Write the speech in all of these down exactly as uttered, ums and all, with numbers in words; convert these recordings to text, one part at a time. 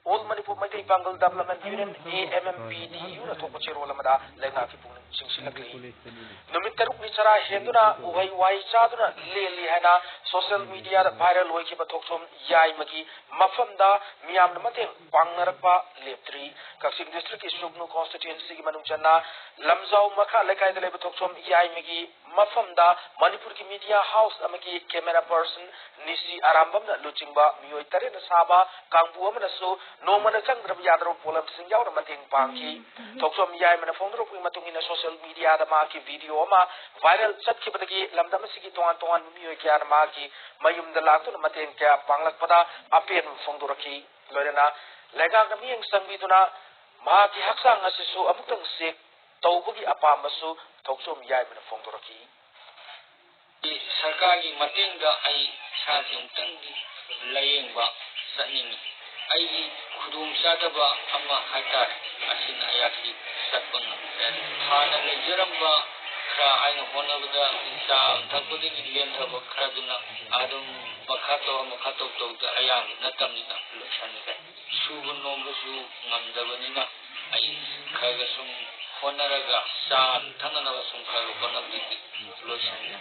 All Manipur Meitei Pangal Development Union, A M M P D U ꯅ ꯊꯣꯛꯄ ꯆꯦꯔꯣꯜ ꯑꯃꯗ ꯂꯩꯉꯥꯛꯀꯤ ꯄꯨꯛꯅꯤꯡ ꯆꯤꯡꯁꯤꯜꯂꯛꯂꯤ꯫ ꯅꯨꯃꯤꯠ ꯇꯔꯨꯛꯅꯤ ꯆꯔꯥ ꯍꯦꯟꯗꯨꯅ ꯎꯍꯩ ꯋꯥꯍꯩ ꯆꯥꯗꯨꯅ ꯂꯦꯜꯂꯤ ꯍꯥꯏꯅ social media ꯗ viral ꯑꯣꯏꯈꯤꯕ ꯊꯣꯛꯆꯣꯝ ꯌꯥꯏꯃꯒꯤ ꯃꯐꯝꯗ ꯃꯤꯌꯥꯝꯅ ꯃꯇꯦꯡ ꯄꯥꯡꯅꯔꯛꯄ ꯂꯦꯞꯇ꯭ꯔꯤ꯫ ꯀꯛꯆꯤꯡ district ꯀꯤ ꯁꯨꯒꯅꯨ constituency ꯒꯤ ꯃꯅꯨꯡ ꯆꯟꯅ ꯂꯝꯖꯥꯎ ꯃꯈꯥ ꯂꯩꯀꯥꯏꯗ ꯂꯩꯕ ꯊꯣꯛꯆꯣꯝ ꯌꯥꯏꯃꯒꯤ ꯃꯐꯝꯗ ꯃꯅꯤꯄꯨꯔꯒꯤ media house ꯑꯃꯒꯤ camera person ꯅꯤꯁꯤ ꯑꯔꯥꯝꯕꯝꯅ ꯂꯨꯆꯤꯡꯕ ꯃꯤꯑꯣꯏ ꯇꯔꯦꯠꯅ ꯁꯥꯕ ꯀꯥꯡꯕꯨ ꯑꯃꯅꯁꯨ ꯅꯣꯡꯃꯗ ꯆꯪꯗ꯭ꯔꯕ ꯌꯥꯗ꯭ꯔꯕ ꯄꯣꯠꯂꯝꯁꯤꯡ ꯌꯥꯎꯅ ꯃꯇꯦꯡ ꯄꯥꯡꯈꯤ꯫ ꯊꯣꯛꯆꯣꯝ ꯌꯥꯏꯃꯅ ꯐꯣꯡꯗꯣꯔꯛꯄꯒꯤ ꯃꯇꯨꯡ ꯏꯟꯅ, social media ꯗ ꯃꯍꯥꯛꯀꯤ video ꯑꯃ viral ꯆꯠꯈꯤꯕꯗꯒꯤ ꯂꯝꯗꯝ ꯑꯁꯤꯒꯤ ꯇꯣꯉꯥꯟ ꯇꯣꯉꯥꯟꯕ ꯃꯤꯑꯣꯏ ꯀꯌꯥꯅ ꯃꯍꯥꯛꯀꯤ ꯃꯌꯨꯝꯗ ꯂꯥꯛꯇꯨꯅ ꯃꯇꯦꯡ ꯀꯌꯥ ꯄꯥꯡꯂꯛꯄꯗ ꯑꯄꯦꯟꯕ ꯐꯣꯡꯗꯣꯔꯛꯈꯤ꯫ ꯂꯣꯏꯅꯅ ꯂꯩꯉꯥꯛꯅ ꯃꯤꯠꯌꯦꯡ ꯆꯪꯕꯤꯗꯨꯅ ꯃꯍꯥꯛꯀꯤ ꯍꯛꯆꯥꯡ ꯑꯁꯤꯁꯨ ꯑꯃꯨꯛꯇꯪ check ꯇꯧꯕꯒꯤ ꯑꯄꯥꯝꯕꯁꯨ ꯊꯣꯛꯆꯣꯝ ꯌꯥꯏꯃꯅ ꯐꯣꯡꯗꯣꯔꯛꯈꯤ꯫ ꯁꯔꯀꯥꯔꯒꯤ ꯃꯇꯦꯡꯗ ꯑꯩ ꯏꯁꯥꯁꯦ ꯑꯃꯨꯛꯇꯪꯗꯤ ꯂꯥꯌꯦꯡꯕ ꯆꯠꯅꯤꯡꯉꯤ꯫ ꯑꯩꯒꯤ ꯈꯨꯗꯣꯡꯆꯥꯗꯕ ꯑꯃ ꯍꯥꯏꯇꯥꯔꯦ, ꯑꯁꯤꯅ ꯑꯩꯍꯥꯛꯁꯤ ꯆꯠꯄ ꯉꯝꯗ꯭ꯔꯦ꯫ ꯍꯥꯟꯅ ꯂꯩꯖꯔꯝꯕ ꯈꯔ ꯑꯩꯅ ꯍꯣꯠꯅꯕꯗ ꯆꯥ ꯊꯛꯄꯗꯒꯤ ꯂꯦꯝꯊꯕ ꯈꯔꯗꯨꯅ ꯑꯗꯨꯝ ꯃꯈꯥ ꯇꯧ, ꯃꯈꯥ ꯇꯧ ꯇꯧꯗ ꯑꯌꯥꯝꯕ ꯅꯠꯇꯕꯅꯤꯅ ꯂꯣꯏꯁꯟꯈ꯭ꯔꯦ꯫ ꯁꯨꯕ ꯅꯣꯝꯕꯁꯨ ꯉꯝꯗꯕꯅꯤꯅ ꯑꯩ ꯈꯔ ꯈꯔ ꯁꯨꯝ ꯍꯣꯠꯅꯔꯒ ꯆꯥ ꯊꯛꯅꯅꯕ ꯁꯨꯝ ꯈꯔ ꯈꯔ ꯍꯣꯠꯅꯕꯗꯒꯤ ꯂꯣꯏꯁꯟꯈ꯭ꯔꯦ꯫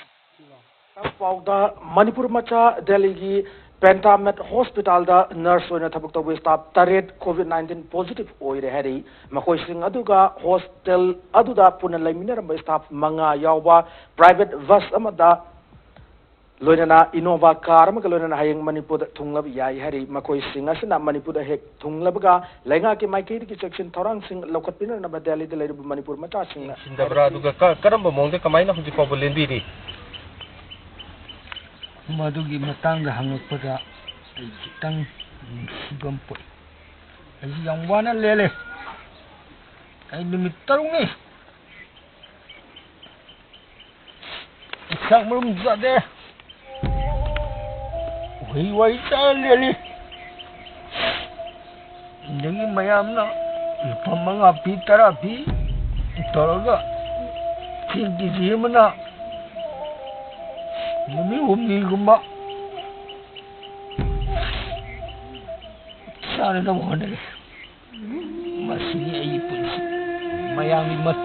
ꯄꯥꯎꯗ ꯃꯅꯤꯄꯨꯔ ꯃꯆꯥ ꯗꯦꯜꯂꯤꯒꯤ ꯄꯦꯟꯇꯥꯃꯦꯠ ꯍꯣꯁꯄꯤꯇꯥꯜꯗ ꯅꯔꯁ ꯑꯣꯏꯅ ꯊꯕꯛ ꯇꯧꯕ staff ꯇꯔꯦꯠ COVID nineteen positive ꯑꯣꯏꯔꯦ ꯍꯥꯏꯔꯤ꯫ ꯃꯈꯣꯏꯁꯤꯡ ꯑꯗꯨꯒ ꯍꯣꯁꯇꯦꯜ ꯑꯗꯨꯗ ꯄꯨꯟꯅ ꯂꯩꯃꯤꯟꯅꯔꯝꯕ staff ꯃꯉꯥ ꯌꯥꯎꯕ private bus ꯑꯃꯗ ꯂꯣꯏꯅꯅ Innova car ꯑꯃꯒ ꯂꯣꯏꯅꯅ ꯍꯌꯦꯡ ꯃꯅꯤꯄꯨꯔꯗ ꯊꯨꯡꯂꯕ ꯌꯥꯏ ꯍꯥꯏꯔꯤ꯫ ꯃꯈꯣꯏꯁꯤꯡ ꯑꯁꯤꯅ ꯃꯅꯤꯄꯨꯔꯗ ꯍꯦꯛ ꯊꯨꯡꯂꯕꯒ ꯂꯩꯉꯥꯛꯀꯤ ꯃꯥꯏꯀꯩꯗꯒꯤ ꯆꯦꯛꯁꯤꯟ ꯊꯧꯔꯥꯡꯁꯤꯡ ꯂꯧꯈꯠꯄꯤꯅꯅꯕ ꯗꯦꯜꯂꯤꯗ ꯂꯩꯔꯤꯕ ꯃꯅꯤꯄꯨꯔ ꯃꯆꯥꯁꯤꯡꯅ ꯌꯦꯡꯁꯤꯟꯗꯕ꯭ꯔꯥ? ꯑꯗꯨꯒ ꯀ-, ꯀꯔꯝꯕ ꯃꯑꯣꯡꯗ ꯀꯃꯥꯏꯅ ꯍꯧꯖꯤꯛ ꯐꯥꯎꯕ ꯂꯦꯟꯕꯤꯔꯤ? ꯃꯗꯨꯒꯤ ꯃꯇꯥꯡꯗ ꯍꯪꯉꯛꯄꯗ ꯑꯩ ꯈꯤꯇꯪ ꯅꯨꯡꯁꯤꯕ ꯑꯃ ꯄꯣꯛꯏ꯫ ꯑꯩꯁꯨ ꯌꯥꯝ ꯋꯥꯅ ꯂꯦꯜꯂꯦ꯫ ꯑꯩ ꯅꯨꯃꯤꯠ ꯇꯔꯨꯛꯅꯤ ꯆꯥꯛ ꯃꯔꯨꯝ ꯆꯥꯗꯦ꯫ ꯎꯍꯩ ꯋꯥꯍꯩ ꯆꯥꯔ ꯂꯦꯜꯂꯤ꯫ ꯑꯗꯒꯤ ꯃꯌꯥꯝꯅ ꯂꯨꯄꯥ ꯃꯉꯥ ꯄꯤ, ꯇꯔꯥ ꯄꯤ ꯇꯧꯔꯒ ꯆꯦꯡ KG ꯑꯃꯅ ꯅꯨꯃꯤꯠ ꯍꯨꯝꯅꯤꯒꯨꯝꯕ ꯆꯥ ꯇꯥꯅꯅꯕ ꯍꯣꯠꯅꯒꯦ꯫ ꯃꯁꯤꯅꯤ ꯑꯩꯒꯤ ꯄꯨꯟꯁꯤ꯫ ꯃꯌꯥꯝꯒꯤ ꯃꯇꯦꯡ